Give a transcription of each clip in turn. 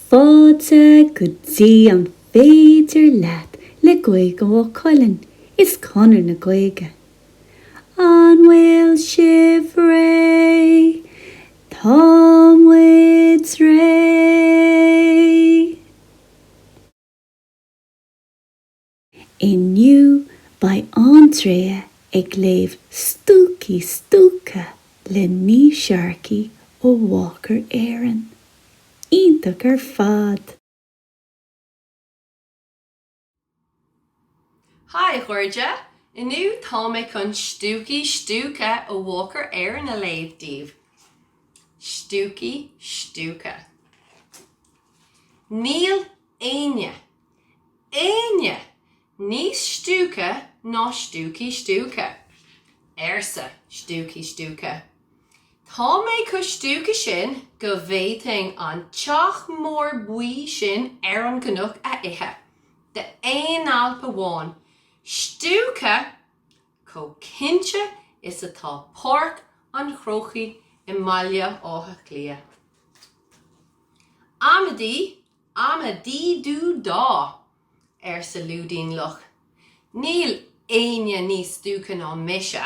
Fáilte go dtí An Féidir Leat le Gaeilge Mhaigh Cuilinn is Conradh na Gaeilge. An bhfuil sibh réidh? Tá muid réidh! Inniu beidh Andrea ag léamh Stiúcaí Stiúgtha le Niamh Sharkey ó Walker Éireann. Iontach ar fad! Hi a chairde! Inniu tá mé chun Stiúcaí Stiúgtha ó Walker Éireann a léamh daoibh. Stiúcaí Stiúgtha. Níl éinne éinne níos stiúgtha ná Stiúcaí Stiúgtha, arsa Stiúcaí Stiúgtha. Tá mé chomh stiúgtha sin go bhféadfainn an teach mór buí sin ar an gcnoc a ithe d'aon alp amháin. Stiúgtha chomh cinnte is atá Páirc an Chrócaigh i mBaile Átha Cliath. Amaidí Amaidí dú dá! arsa Lúidín Luch. Níl éinne níos stiúgtha ná mise.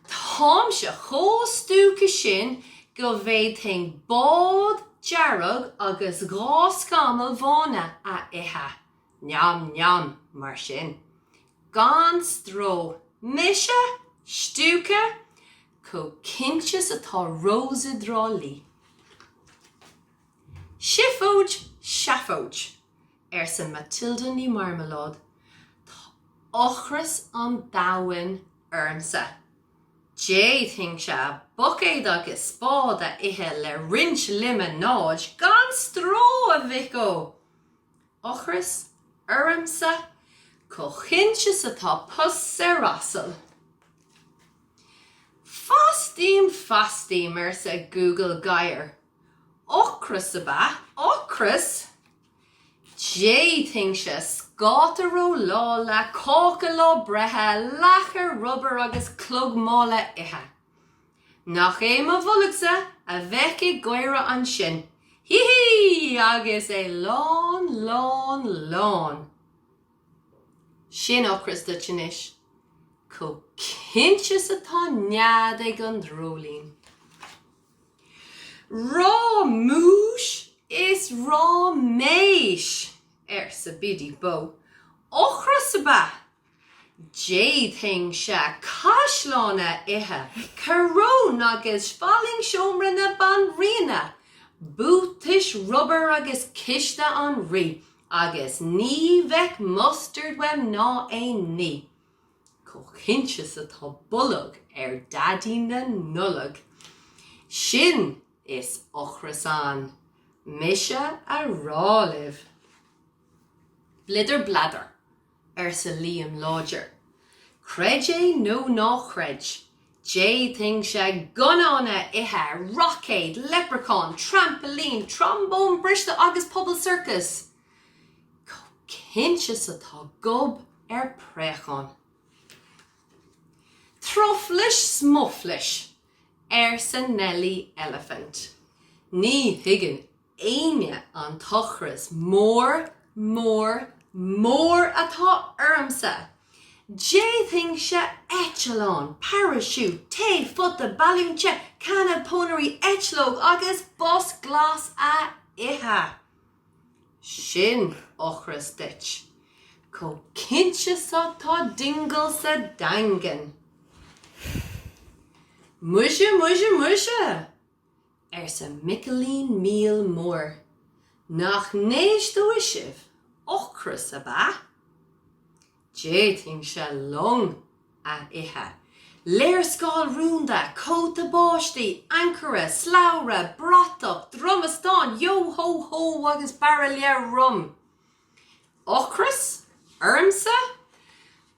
Táimse chomh stiúgtha sin go bhféadfainn bád dearg agus 2 scamall bhána a ithe, neam neam, mar sin. Gan stró. Mise? Stiúgtha? Chomh cinnte is atá Rós i dTrá Lí. Seafóid! Seafóid! arsa Matilda Ní Mharmaláid, tá ocras an domhain ormsa. D'fhéadfainnse buicéad agus spád a ithe le roinnt líomanáid gan stró, a mhic ó! Ocras ormsa chomh cinnte is atá pus ar asal. Fastaím, fastaím, arsa Google Gadhar. Ocras ab ea? Ocras? D'fhéadfainnse scáta rollála, cáca lá breithe, lacha rubair agus clog mála a ithe. Nach é mo bholgsa a bheadh ag gáire ansin, hí hí, agus é lán, lán, lán. Sin ocras duit anois, chomh cinnte is atá nead ag an dreoilín. Rámúis is ráiméis! arsa Biddy Bó. Ocras ab ea? D'fhéadfainnse caisleán a ithe, coróin agus fallaing Seomra na Banríona, buatais rubair agus ciste an Rí, agus ní bheadh mustard uaim ná aon ní. Chomh cinnte is atá bolg ar Dhaidí na Nollag. Sin is ocras ann, mise a rá libh. Bliodar bladar, arsa Liam Láidir. Creid é nó ná creid, d'fhéadfainnse gunnán a ithe, roicéad, leipreachán, trampailín, trombón briste agus puball sorcais. Chomh cinnte is atá gob ar préachán. Truflais smuflais! arsa Neilí Eilifint. Ní thuigeann éinne an t-ocras mór, mór, mór atá ormsa! D'fhéadfainnse eitleán, paraisiút, tae, phota, balún te, canna pónairí, eitleog agus bos glas a ithe! Sin ocras duit. Chomh cinnte is atá Dingle sa Daingean. Muise, muise, muise! arsa Micilín Míol Mór. Nach n-éisteoidh sibh? Ocras ab ea? D'fhéadfainnse long a ithe. Léarscáil rúnda, cóta báistí, ancaire, slabhra, bratach, druma stáin, yó hó hó agus bairille rum. Ocras ormsa?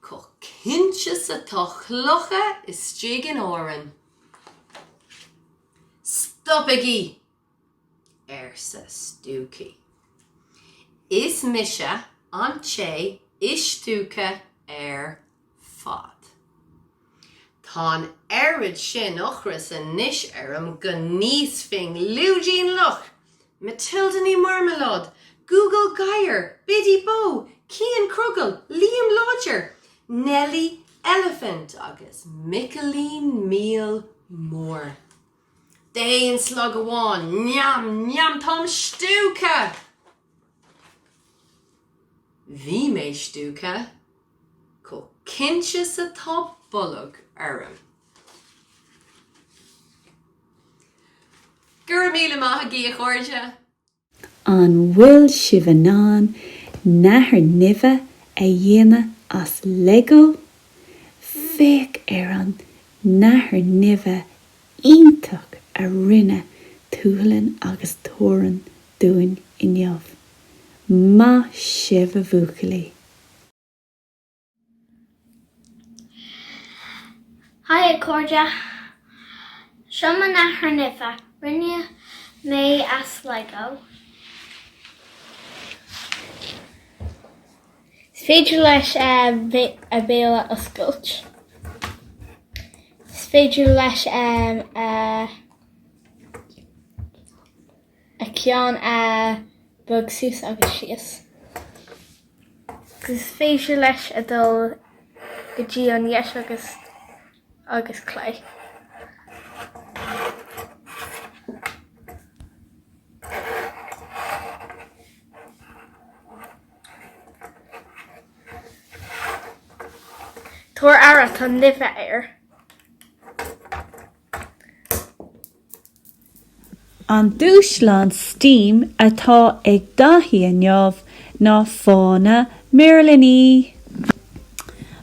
Chomh cinnte is atá clocha istigh in Árainn. Stopaigí! arsa Stiúcaí. Is mise an té is stiúgtha ar fad. Tá an oiread sin ocrais anois orm go n-íosfainn Lúidín Luch! Matilda Ní Marmaláid, Google Gadhar, Biddy Bó, Cian Crogall, Liam Láidir, Nellie Elephant agus Micilín Míol Mór. D'aon slog amháin, Neam, neam, táim stiúgtha! Bhí mé stiúgtha chomh cinnte is atá bolg orm. Go raibh míle maith agaibh, a chairde! An bhfuil sibh in ann nathair nimhe a dhéanamh as Lego? Féach ar an nathair nimhe iontach a rinne Tuathlan agus Tuairim dúinn inniu. Maith sibh a bhuachaillí! Haigh a chairde, seo mo nathair nimhe, rinne mé as Lego. Is féidir leis a béal a oscailt. Is féidir leis a a ceann a bhog suas agus síos. Is féidir leis a dul go dtí an dheis agus agus clé. Tabhair aire, tá nimhe air. An dúshlán steam atá ag Daithí inniu ná fána mirlíní.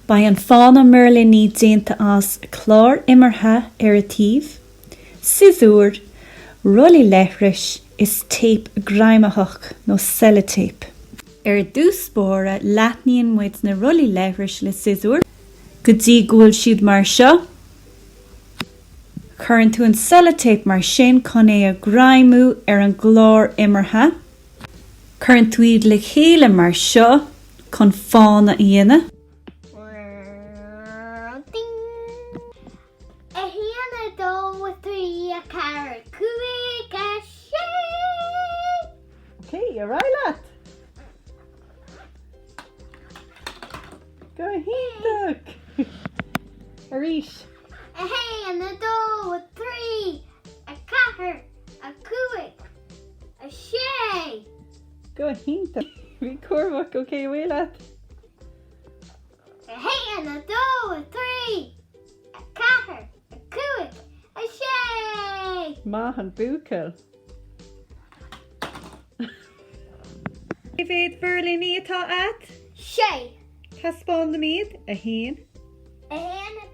Beidh an fána mirlíní déanta as clár imeartha ar a taobh, siosúr, rollaí leithris is téip greamaitheach nó sellotape. Ar dtús báire leathnaíonn muid na rollaí leithris le siosúr go dtí go bhfuil siad mar seo. Cuireann tú an sellotape mar sin chun é a ghreamú ar an gclár imeartha. Cuireann tú iad le chéile mar seo chun fána a dhéanamh. 1, 2, 3, 4, 5, 6. Ok, ar aghaidh leat! Go hiontach! Arís. 1, 2, 3, 4, 5, 6. Go hiontach. Bí cúramach, ok, away leat. 1, 2, 3, 4, 5, 6. Maith an buachaill. Cé mhéad mhirlíní atá agat? Sé. Taispeáin dom iad. 1. 1,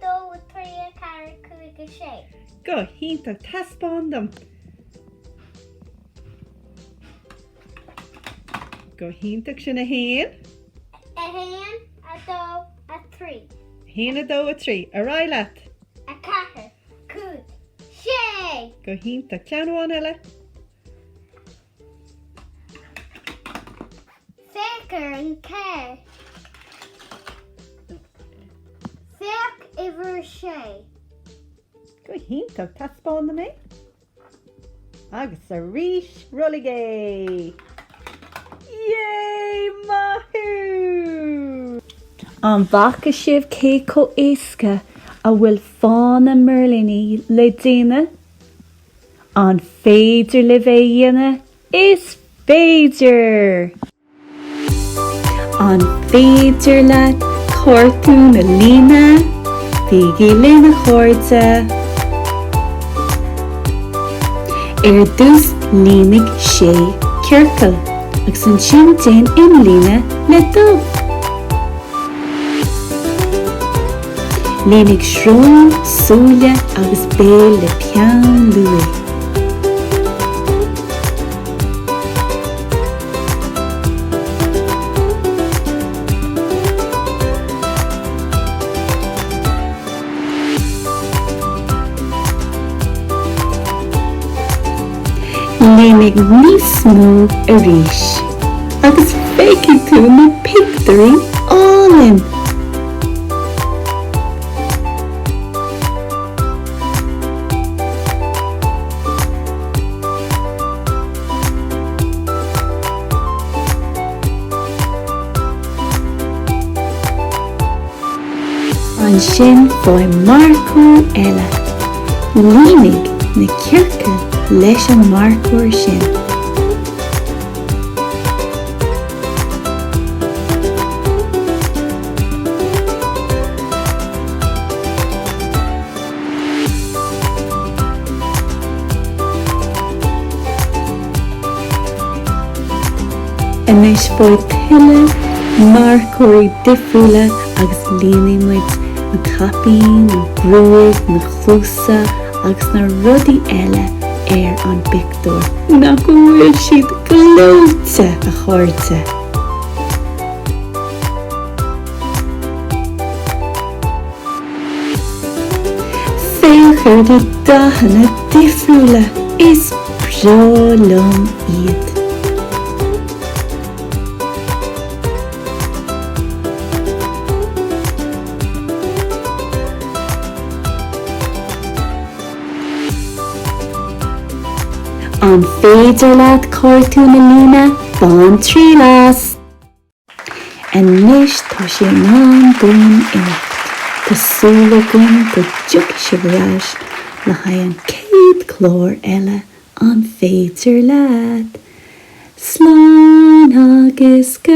2, 3, 4, 5, 6. Go hiontach. Taispeáin dom. Go hiontach sin 1. 1, 2, 3. 1, 2, 3. Ar aghaidh leat. 4, 5, 6. Go hiontach. Ceann amháin eile. Féach ar an carr. Féach uimhir 6. Go hiontach. Taispeáin dom é. Agus arís, rollaigh é! Yay! Maith thú! An bhfaca sibh cé chomh éasca a bhfuil fána mirlíní le déanamh? An féidir libh é a dhéanamh? Is féidir! An féidir leat cartún a líonadh? Bígí linn a chairde! Ar dtús líonfaidh sé ciorcal agus ansin déan imlíne le dubh. Línigh srón, súile agus béal le peann luaidhe. Línigh níos mó arís agus feicfidh tú na pictiúirí álainn! Ansin faigh marcóir eile. Línigh na ciorcail leis an marcóir sin. Anois faigh tuilleadh marcóirí difriúla agus líonfaidh muid an caipín, an ghruaig, na cluasa agus na rudaí eile ar an bpictiúr. Nach bhfuil siad gleoite, a chairde? Féach ar na dathanna difriúla, is breá liom iad. An féidir leat cartún a líonadh? Bain triail as! Anois tá sé in am dúinn imeacht. Tá súil againn go dtiocfaidh sibh ar ais le haghaidh an chéad chlár eile An Féidir Leat? Slán agus go.